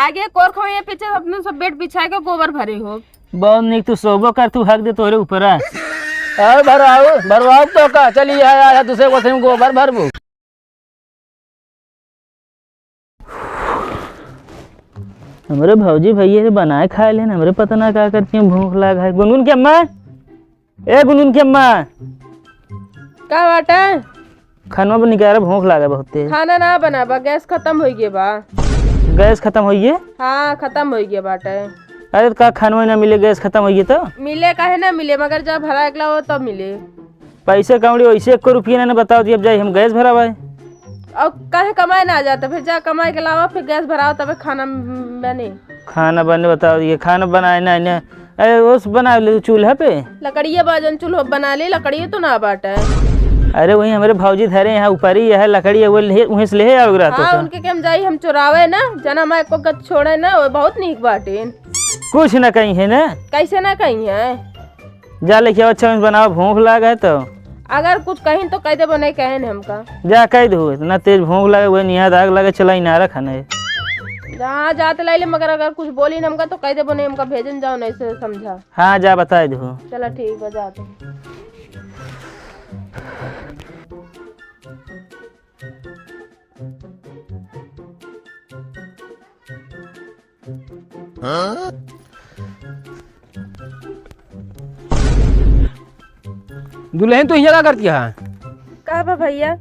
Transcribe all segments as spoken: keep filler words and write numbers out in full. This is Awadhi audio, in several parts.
आगे कोर खवइया, पीछे अपने सब बेड बिछा के गोबर भरे हो। बहुत निक, तू सोबो कर, तू हक दे तोरे ऊपर। आओ भरवाओ, भरवाओ तो का, चलिए आया, आया, दूसरे को से गोबर भरबो। हमरे भौजी भैया से बनाए खाए लेन, हमरे पता ना का करती हैं, भूख लाग है। गुनगुन के अम्मा, ए गुनगुन के अम्मा। का बाटे? खाना बन निकाल, भूख लागे बहुत तेज। खाना ना बनाबा, गैस खत्म होइ गए बा। गैस खत्म होइ गए? हाँ, खत्म होइ गए बाटे। अरे, तो का खाना ना मिले, गैस खत्म होइ गए तो? मिले काहे ना मिले, मगर जब भरा एकला हो तब मिले। पैसे कौड़ी वैसे एको रुपया ना, ना बताओ जी, अब जाई हम गैस भरावाए। और काहे कमाए ना जाता, फिर जा कमाए के लावा, फिर गैस भराओ, तबे खाना म-, बने। खाना बने, बताओ, ये खाना बनाए ना, ना, अरे, उस बना ले चूल्हा पे। लकड़िया बा, जौन चूल्हा बना ले, लकड़िया तो ना बाटे। अरे, वही हमरे भौजी धरे यहाँ ऊपर ही है लकड़ी, वो ले, वहीं से ले आवे रहा तो हाँ, का? उनके के हम जाई, हम चोरावे ना, जना मैं एको गत छोड़े ना, वो बहुत नीक बाटे। कुछ ना कही है ना। कैसे ना कही है? जा लेके आओ, अच्छा बनाओ, भूख लाग है तो। अगर कुछ कहिन तो कह देबो, नहीं कहे न हमका। जा कह दो, इतना तेज भूख लागे, वही निहाद आग लगे, चला इनारा खाने। जहाँ जात लाइले, मगर अगर कुछ बोली न हमका तो कह देबो, नहीं हमका भेजन जाओ, नहीं से समझा। हाँ, जा बताए दो। चला ठीक बा, जा तू। दुल्हन, तू हियाँ का करती है? का बा भैया?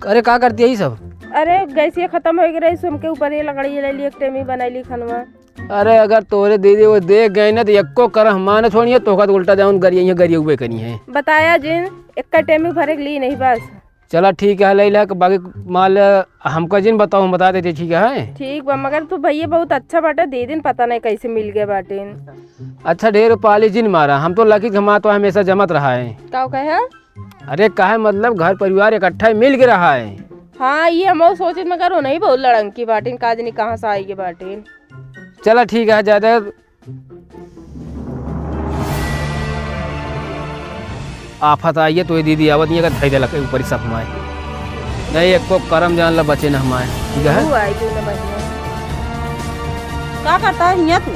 अरे, का करती है ये सब? अरे, गैसिया खत्म होइ गई रही, सुन के ऊपर ये लकड़ी ले ली, एक टेमी बनाई ली खनवा। अरे, अगर तोरे दीदी वो देख गई ना, तो एको करम मान छोड़िए, तोहका तो उल्टा जाऊन गरिया, गरिया उबे करी है। बताया जिन, एक टेमी भरे के ली नहीं बस। चला ठीक है, ले ले, बाकी माल हमका जिन बताओ, हम बता देते, ठीक है? ठीक बा, मगर तू भैया बहुत अच्छा बाटे, दीदिन पता नहीं कैसे मिल गए बाटिन। अच्छा, ढेर पाली जिन मारा, हम तो लकी घमा तो हमेशा जमत रहा है। का कहे? अरे काहे मतलब घर परिवार इकट्ठा मिल के रहा है। हाँ, ये हम सोचित मगर वो नहीं बहुत लड़ंकी बाटिन, का जनी कहाँ से आई के बाटिन। चला ठीक है, ज्यादा आफत आई है तो ये दीदी आवत नहीं, अगर धई देलक ऊपर ही सब हमारे। नहीं, एको करम जान ला बचे न हमारे। ठीक है? तू आई क्यों ना बचने? का करता है हियाँ तू?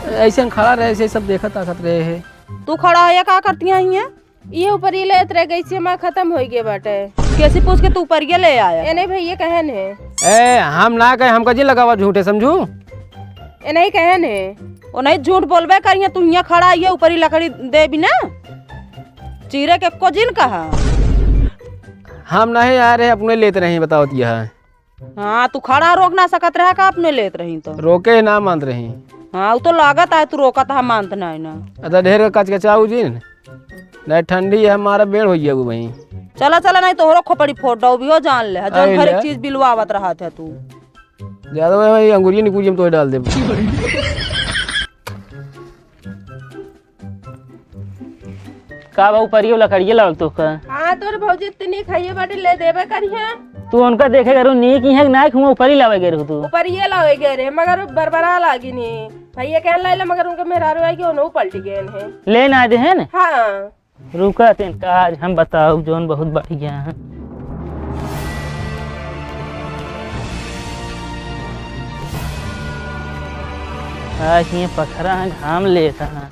ऐसे हम खड़ा रहे, ऐसे सब देखत ताकत रहे है। तू खड़ा है, का करती है हियाँ? ये ऊपर ये लेत रह गई, से मैं खत्म हो गए बाटे। कैसे पूछ के तू ऊपर ये ले आया? ए नहीं भैया, कहन है। ए, हम ना कहे, हमका जी लगावा झूठे, समझू? ए नहीं कहन है। ओ नहीं, झूठ बोलबे करिए, तू हियाँ खड़ा है, ऊपर ही लकड़ी दे बिना चीरे के एको जिन कहा। हम नहीं आ रहे, अपने लेत रहे, बताओ दिया है। हाँ, तू खड़ा रोक ना सकत रहा का, अपने लेत रही तो? रोके ना मानत रही। हाँ, उ तो लागत है तू रोकत है, मानत नहीं ना। अदा ढेर कचकचाऊ जिन, नहीं ठंडी है, हमारा बेड़ हो गया वो वहीं। चला, चला, नहीं तोहरो खोपड़ी फोड़ डाउबी हो, जान ले, जौन अरे घर ले। एक चीज बिलवावत रहा था तू। ज्यादा भाई अंगुरिया निकुरिया में तो डाल दे। का बा, ऊपरियो लकड़िए लावल तो का? हाँ, तोर भौजी इतनी खाइए बाटे, ले देबे करिहे। तू उनका देखे करू, नीक ही है कि ना, कि हुआ ऊपरी लावे गए रहू तू? ऊपरिए लावे गए रहे, मगर बरबरा लागी नी। भैया कहन लाइला, मगर उनके मेहरारू आई कि ओनहु पलटी गए हैं। ले ना दे है ना? हाँ। रुका तेन का आज हम बताओ, जौन बहुत बढ़िया है। आज ये पखरा घाम लेता है।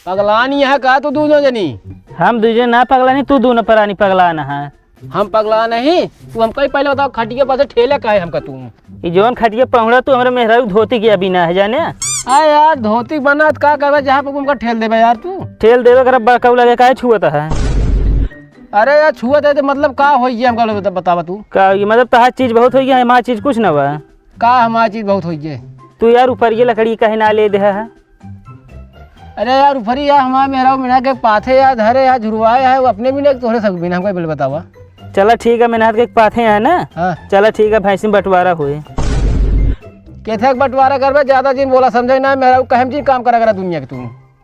पगलान यहाँ का तू दूनो जनी? हम दूजो ना पगलानी, तू दूनो परानी पगलान है। हम पगला नहीं, तू हमका ही पहले बताओ, खटिया पर से ठेले काहे हमका तू? ई जौन खटिया पहुड़ा तू हमरे मेहरारू धोती के अभी ना है जाने। आ यार, धोती बना त का करबे, जहाँ पे हमका ठेल देबे यार तू। ठेल देबे करब, बड़काऊ लगे काहे छुअत है? अरे यार, छुअत है तो मतलब का होई गया हमका बता-, बतावा तू। का होई गया? मतलब तहार चीज बहुत होई गया, हमार चीज कुछ ना बा। का हमार चीज बहुत होई गया? तू यार ऊपर ये लकड़ी काहे ना ले दे है? अरे यार, ऊपरी यार, हमारे मेहरारू मेहनत के पाथे यार, धरे यार, झुरवाए है, वो अपने भी नहीं, तोहरे सब भी ना, हमको पहले बतावा। चला ठीक है, मेहनत के पाथे है ना? हाँ। चला ठीक है, भैंसी में बंटवारा हुए। केथे के बंटवारा करबे, ज्यादा जिन बोला समझे ना, मेहरारू कहम जिन काम करा करा दुनिया के तू।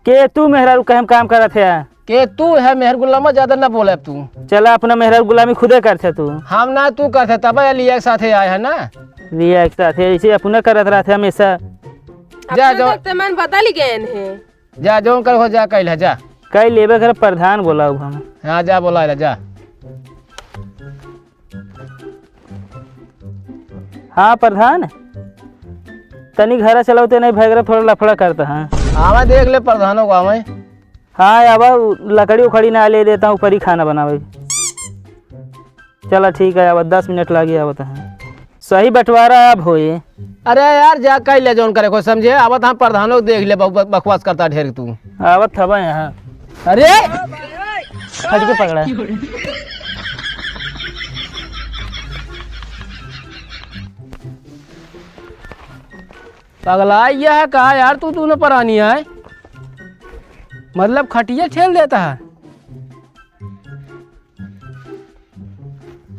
के तू मेहरारू कहम काम करत है? के तू है मेहर गुलामा, ज्यादा ना बोले अब तू। चला अपना मेहरारू गुलामी खुदे करथे तू। हम ना तू करथे, तब लिया के साथे आए है ना। लिया के साथे ऐसे अपना करत रहथे हमेशा। अब जा, तो जा। देखते मन बदल गए हैं। जा, जौन कर हो, जा, कइल है, जा। कइल लेबे कर, प्रधान बोलाऊ हम। हाँ, जा, बोला ले, जा। हाँ प्रधान, तनी घरा चलउते नहीं भैगरा थोड़ा लफड़ा करता है। आवा देख ले प्रधानों को, आवे। हाँ, अब लकड़ी उखड़ी ना ले देता हूँ, ऊपर ही खाना बनावे। चला ठीक है, अब दस मिनट लागी आवत है। सही बंटवारा अब होई। अरे यार, जा कई ले जौन करे को समझे, आवत हम प्रधानों देख ले, बहु-, बकवास करता ढेर तू। आवत हवा यहाँ। अरे! हट के पकड़ा। पगला यह है का यार, तू दोनों परानी है, मतलब खटिया ठेल देता है।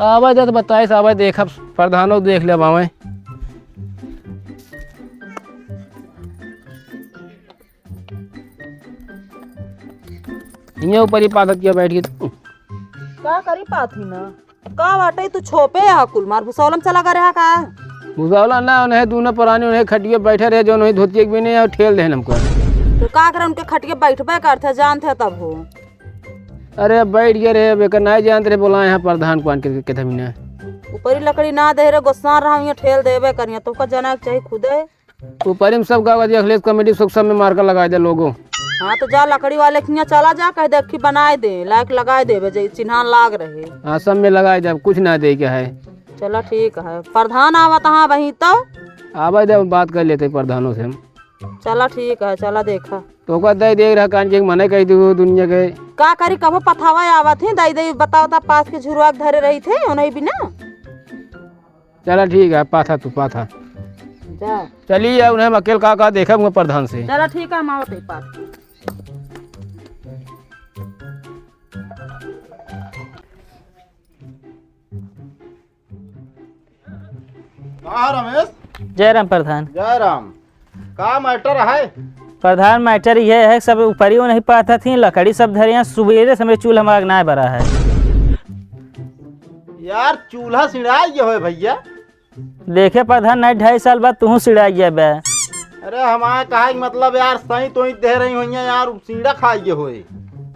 आवे दे तो बताइस, आवे देखब, प्रधानो देख लेब आवे। इहाँ ऊपर ही पाथत किया बैठ के। का करी पाथी ना? का बाटे तू छोपे हा कुल मार भुसौलम चला करे हा का? भुसौला ना, उन्हें दूनो परानी उन्हें खटिया बैठे रहे, जो उन्हें धोतिया के बिने और ठेल देहन हमको। तो का करे उनके खटिया बैठबे करते, जानते तब हो। अरे बैठ गए रे, बेकर नाय जानत रे, बोला यहाँ प्रधान को आन के, के धमीना। ऊपरी लकड़ी ना दे रे, गुस्सा रहा, यहाँ ठेल देबे करिया, तो का जाना के चाही खुदे। ऊपरी में सब कागज अखिलेश कमेटी सब, सब में मार्कर लगाए दे लोगो। हाँ, तो जा लकड़ी वाले के यहाँ चला जा, कह दे अखी बनाए दे, लायक लगाए देबे, जे चिन्हान लाग रहे। हाँ, सब में लगाए दे, अब कुछ ना दे के है। चला ठीक है, प्रधान आवत हाँ वहीं तो। आवे दे, बात कर लेते प्रधानों से हम। चला ठीक है, चला देखा। तो ओकर दे दे रहा कान के मने कही दू दुनिया के। का करी, कबो पथावा आवत ही, दे दे बताओ ता पास के झुरवा के धरे रही थे, उन्हें भी ना। चला ठीक है, पाथा तू पाथा। जा। चलिए, उन्हें हम अकेल का का देखा हुआ प्रधान से। चला ठीक है, हम आवत ही पास। का रमेश? जय राम प्रधान। जय राम। का मैटर है? प्रधान, मैटर ये है, सब ऊपरी वो नहीं पाथा थी, लकड़ी सब धरे हैं, सुबेरे से मेरे चूल्हा में आग ना बरा है। यार, चूल्हा सिड़ाई गए होए भैया। देखे प्रधान, नहीं ढाई साल बाद तू सिड़ाई गया बे। अरे हमारे कहा कि मतलब यार, सही तो ही दे रही हुई है यार, सीढ़ा खाई गए होए।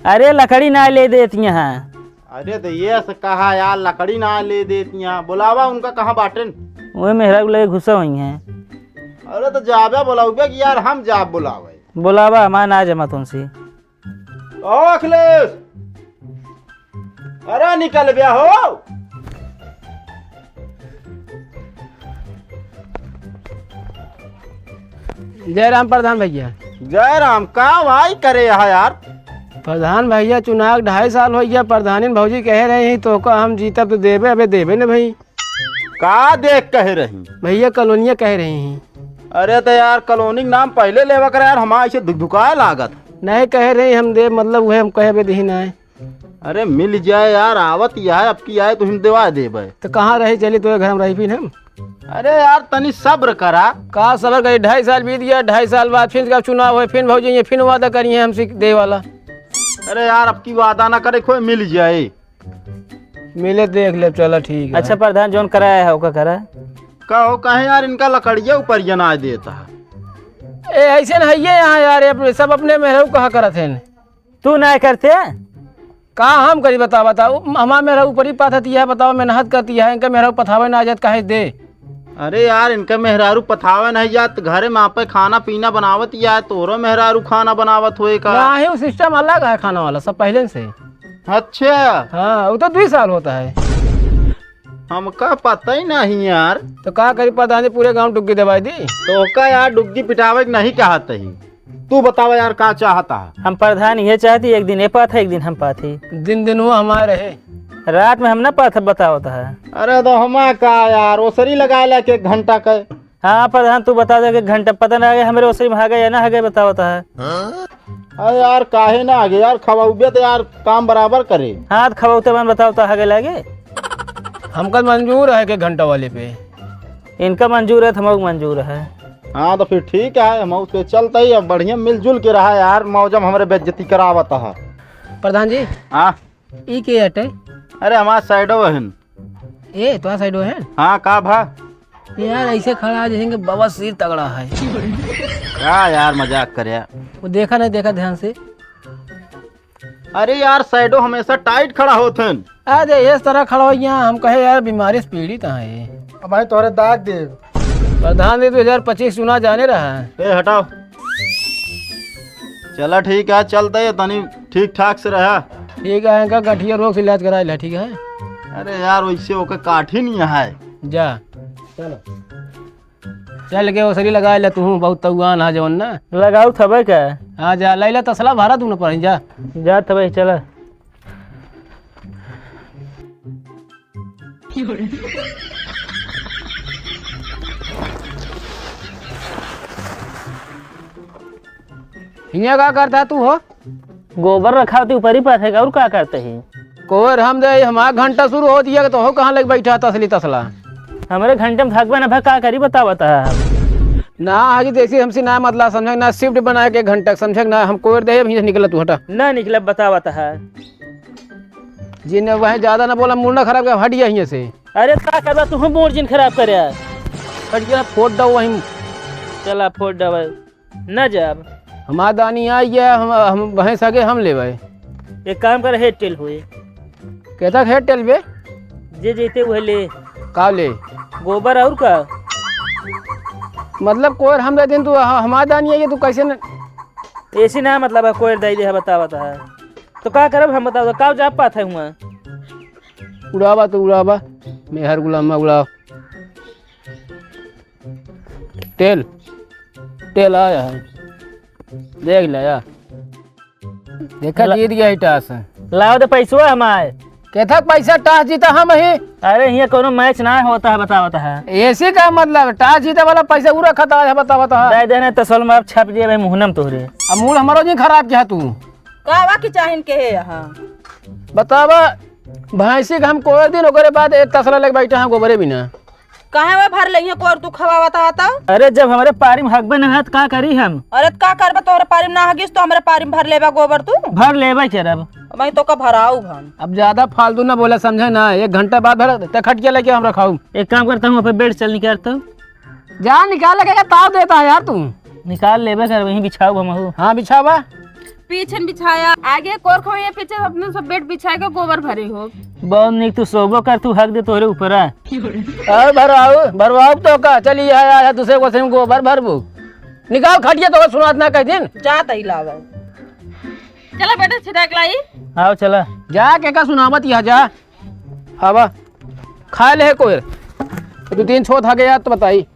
अरे लकड़ी ना ले देती हैं। अरे तो ये से कहा यार, लकड़ी ना ले देती हैं, बुलावा उनका, कहाँ बाटेन? वही मेहरा को लेके घुसा हुई हैं। अरे तो जाबे बुलाउबे कि यार हम जाब बुलावे। बुलावा, हमार ना जमा तुमसे। ओ अखिलेश, अरे निकल बे हो। जय राम प्रधान भैया। जय राम, का भाई करे यहाँ यार? प्रधान भैया, चुनाव ढाई साल हो गया, प्रधानिन भौजी कहे रही हैं, तो का हम जीतब तो देबे, अबे देबे न भाई। का देख कहे रही? भैया, कॉलोनिया कहे रही हैं। अरे तो यार, कॉलोनी के नाम पहले लेवा कर यार, हमारा ऐसे धुकधुकाए लागत। नहीं कहे रही हम देब, मतलब वह हम कहे बे दही ना है। अरे मिल जाए यार, आवत ही है, अब की आए तो हम देवा देबे। तो कहाँ रही, चली तो घर में रही फिर हम। अरे यार, तनी सब्र करा। का सब्र करी, ढाई साल बीत गया, ढाई साल बाद फिर का चुनाव है, फिर भौजी ये फिर वादा करी है हमसे दे वाला। अरे यार, अब की वादा ना करे, कोई मिल जाए। मिले देख ले, चला ठीक है। अच्छा प्रधान, जौन कराया है ओका करा। कहो कहे यार, इनका लकड़िया ऊपर ये ना देता है। ए, ऐसे न है ये यहाँ यार, ये अपने, सब अपने मेहरारू कहा करत हैं। तू ना करते? का हम करी बता, बताओ, हमार मेहरारू ऊपरी पाथत यह बताओ, मेहनत करती है, इनका मेहरारू पथावे ना जात काहे दे? अरे यार, इनका मेहरारू पथावे नहीं जात, घरे में आपे खाना पीना बनावत या, तोरो मेहरारू खाना बनावत होए का? नहीं, वो सिस्टम अलग है खाना वाला, सब पहले से। अच्छा। हाँ, वो तो दुई साल होता है। हमका पता ही नहीं यार। तो का करी प्रधान जी, पूरे गांव डुग्गी दबाई दी। तो का यार, डुग्गी पिटावे के नहीं कहत ही। तू बतावा यार, का चाहता है? हम प्रधान ये चाहती, एक दिन ये पाथा, एक दिन हम पाथी। दिन दिन वो हमारे है। रात में हम ना पाथा बतावत है। अरे तो हमा का यार, ओसरी लगाए ला के एक घंटा के। हाँ प्रधान, तू बता दे कि घंटा पता ना आगे हमरे ओसरी में हगे या ना हगे बतावत है। अरे यार, काहे ना आगे यार, खवाउबे तो यार काम बराबर करे। हाँ, तो खवाउते मन बतावत है हगे लागे। हमका मंजूर है कि घंटा वाले पे। इनका मंजूर है, तो हमको मंजूर है। हाँ, तो फिर ठीक है, हम उसके चलते ही अब बढ़िया मिलजुल के रहा यार, मौजम हमरे बेइज्जती करावत है। प्रधान जी। हाँ। ई के हटे? अरे, हमार साइडो हन। ए, तोहार साइडो है? हाँ, का भा? यार, ऐसे खड़ा है जैसे कि बवासीर तगड़ा है। का यार, मजाक करे? वो देखा नहीं, देखा ध्यान से। अरे यार, shadow हमेशा tight खड़ा होत हन। अरे, इस तरह खड़ा हो गया, हम कहे यार, बीमारी से पीड़ित हैं। अब भाई तोहरे दाग देब। प्रधान जी, दो हजार पच्चीस चुनाव जाने रहा है। ए, हटाओ। चला ठीक है, चलते हैं, तनी ठीक ठाक से रहा। ठीक है, इनका गठिया रोग से इलाज कराए ला, ठीक है? अरे यार, वैसे ओके काठी नहीं है। जा। चलो। चल के ओसरी लगाए ला तू, बहुत तउआन हा जवन ना। लगाऊ थबे का? हाँ, जा, लैला तसला भरा तू न पड़ी, जा। जा थबे, चला। हियाँ का करता तू हो? गोबर रखा होती ऊपरी पर है, और का करते ही? कोर हम दे, हमारा घंटा शुरू हो दिया, तो हो कहाँ लग बैठा तसली तसला? हमरे घंटे में भागबे ना भाग, का करी बतावत है? ना, आगे जैसे हमसे ना मतलब समझे ना, shift बनाए के घंटा समझे ना, हम कोर दे, अभी निकला तू हटा। ना निकला, बतावत है। जिन वह ज्यादा ना बोला, मूड ना खराब कर, हट गया हियाँ से। अरे का करबा तू, हम मूड जिन खराब करे। हट गया, फोड़ दो वहीं। चला फोड़ दो। ना जाब। हमार दानी आई है, हम, हम भैंस आगे हम लेबै। एक काम कर, हेड टेल होए। केथा हेड टेल बे? जे जैते उहे ले। का ले? गोबर और का? मतलब कोर हम दे दिन तू ह-, हमार दानी आई है, तू कैसे न? ऐसी ना मतलब है, कोर दे दे है, बतावत है। तो का करब हम, बताओ तो, का जाब पात है हुआ? उड़ावा तो उड़ावा, मेहर गुलामा उड़ावा। टेल, टेल आया है। देख ले यार। देखा ला- जीत गया ही टास। लाओ तो पैसवा हमार। केथा पैसा टास जीता हम ही। अरे हियाँ कोनो मैच ना होता है, बतावत है। ऐसे का मतलब? टास जीते वाला पैसा उ रखत है, बतावत है। दे देने तो सोल में अब छप जेबे मुहनम तोहरे। अब मूड हमारो जी खराब किया तू। का वा की चाहिन के है यहाँ? बतावा, भैंसी के हम कोई दिन ओकरे बाद एक तसला लेके बैठा है गोबरे बिना। काहे वे भर लेइहे कोर तू खवावत हवा तब? अरे जब हमरे पारी में हगबे न है त का करी हम? अरे त का करबे, तोहरे पारी में ना हगिस तो हमरे पारी में भर लेबा गोबर तू? भर लेबे करब। मैं तो का भराऊ हम। अब ज्यादा फालतू ना बोला, समझे ना, एक घंटा बाद भर ते खटिया लेके हम रखाऊ। एक काम करता हूँ, अपन बेड चल निकाल तो। जा निकाल, लगे ताव देता है यार तू। निकाल लेबे कर, वहीं बिछाऊ हम हूँ। हाँ बिछावा। पीछे न बिछाया, आगे कोर खोइए, पीछे अपने सब बेड बिछाए के गोबर भरे हो। बहुत निक, तू सोबो कर, तू हक दे तोहरे ऊपर है। और भरवाऊ, भरवाऊ तो का, चल ये आया, आया, दूसरे को से गोबर भरबू। निकाल खटिया तो सुनात ना कह दिन। जा तई लावा। चला बेटा, छिटा के लाई। आओ चला। जा के का सुनावत यहाँ जा। आवा, खा ले कोयर। दो तीन छोत हगे यार तो बताई।